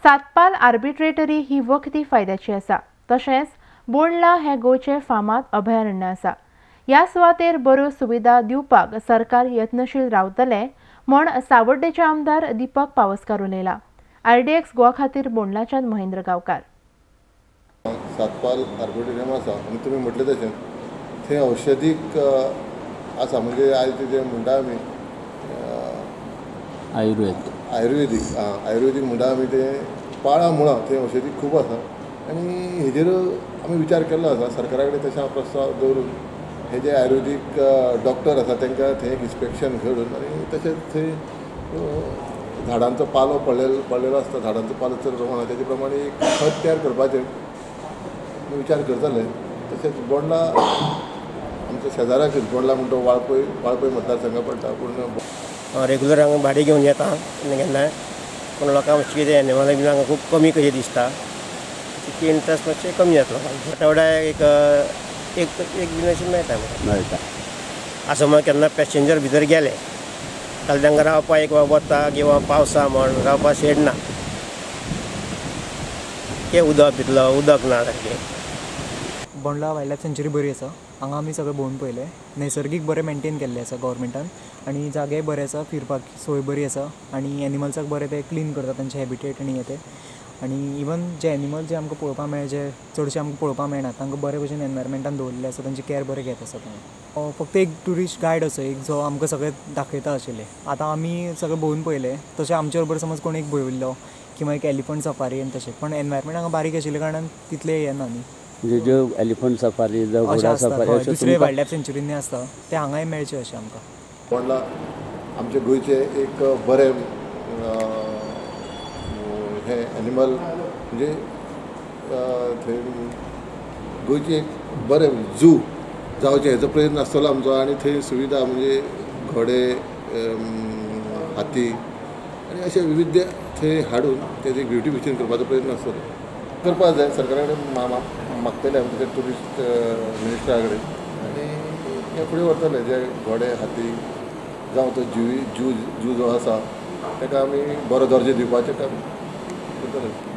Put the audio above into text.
सातपाल arbitrary ही वखदी फायद्याची आसा. तशेंच बोंडला हे गोंयचे फामाद अभयारण्य आसा. ह्या सुवातेर बऱ्यो सुविधा दिवपाक सरकार यत्नशील रावतले म्हण सावड्डेचे आमदार दीपक पावसकार उलयला. आरडीएक्स गोवा खातीर बोंडलाच्यान महेंद्र गांवकार. सातपाल आर्बिट्रेटरी आसा आनी तुमी म्हटलें तशें थंय औषधीक आसा, म्हणजे आयज जे म्हणटा आमी आयुर्वेदीक आयुर्वेदीक म्हणटा आमी, तें पाळां मुळां थंय औषधीक खूब आसा आनी हेजेर आमी विचार केल्लो आसा. सरकारा कडेन तशें प्रस्ताव दवरून हे जे आयुर्वेदीक डॉक्टर आसा तांकां थंय एक इन्स्पेक्शन घडून आनी तशेंच थंय झाडांचो पालो पडलेलो आसता, झाडांचो पालो चड प्रमाणांत तेजे प्रमाणे एक खत तयार करपाचें विचार करतले. तशेंच बोंडला आमच्या शेजाराकच बोंडला म्हणटा वाळपय वाळपय मतदारसंघ पडटा, पूण रेगुलर हांगा भाडें घेवन येता केन्ना केन्नाय, पूण लोकांक मातशें कितें एनिमलां बीन हांगा खूब कमी कशें दिसता, तितकी इंट्रस्ट मातशें कमी जाता लोकांक. आठवड्याक एक एक एक बीन अशें मेळटा मेळटा. आसा म्हण केन्ना पॅसेंजर भितर गेले जाल्यार तांकां रावपाक एक वता किंवा पावसा म्हण रावपाक शेड ना, ते उदक पितलो उदक ना सारकें. बोंडला वायल्ड लायफ सँच्युरी बरी आसा, हांगा आमी सगळें भोंवून पळयलें. नैसर्गीक बरें मेनटेन केल्लें आसा गव्हर्मेंटान आनी जागेय बरे आसा, फिरपाक सोय बरी आसा आनी एनिमल्साक बरें ते क्लीन करता तांचे हॅबिटेट आनी हें तें. आनी इवन जे एनिमल जे आमकां पळोवपाक मेळ्ळे, जे चडशे आमकां पळोवपाक मेळना, तांकां बरे भशेन एनवायरमेंटान दवरिल्ले आसा, तांची कॅर बरें घेत आसा थंय. फक्त एक ट्युरिस्ट गायड असो एक जो आमकां सगळें दाखयता आशिल्लें. आतां आमी सगळें भोंवून पळयलें, तशें आमचे बरोबर समज कोण एक भोंविल्लो किंवा एक एलिफंट सफारी आनी तशें, पण एनवायरमेंट हांगा बारीक आशिल्ल्या कारणान तितलें हें ना न्ही. म्हणजे ज्यो एलिफंट सफारी जावं घोडा सफारी दुसरे वायल्ड लायफ सँच्युरींनी आसता ते हांगाय मेळचे अशें आमकां. बोंडला आमच्या गोंयचें एक बरें हें एनिमल, म्हणजे थंय गोंयचें एक बरें जू जावचें हेचो प्रयत्न आसतलो आमचो. आनी थंय सुविधा म्हणजे घोडे, हाती आनी अशे विविध थंय हाडून तेजें ब्युटिफिकेशन करपाचो प्रयत्न आसतलो. करपाक जाय, सरकारा कडेन मागतले आमी तशें ट्युरिस्ट मिनिस्टरा कडेन आनी हे फुडें व्हरतले. जे घोडे, हाती जावं तो जू जू जो आसा ताका आमी बरो दर्जो दिवपाचें काम करतले.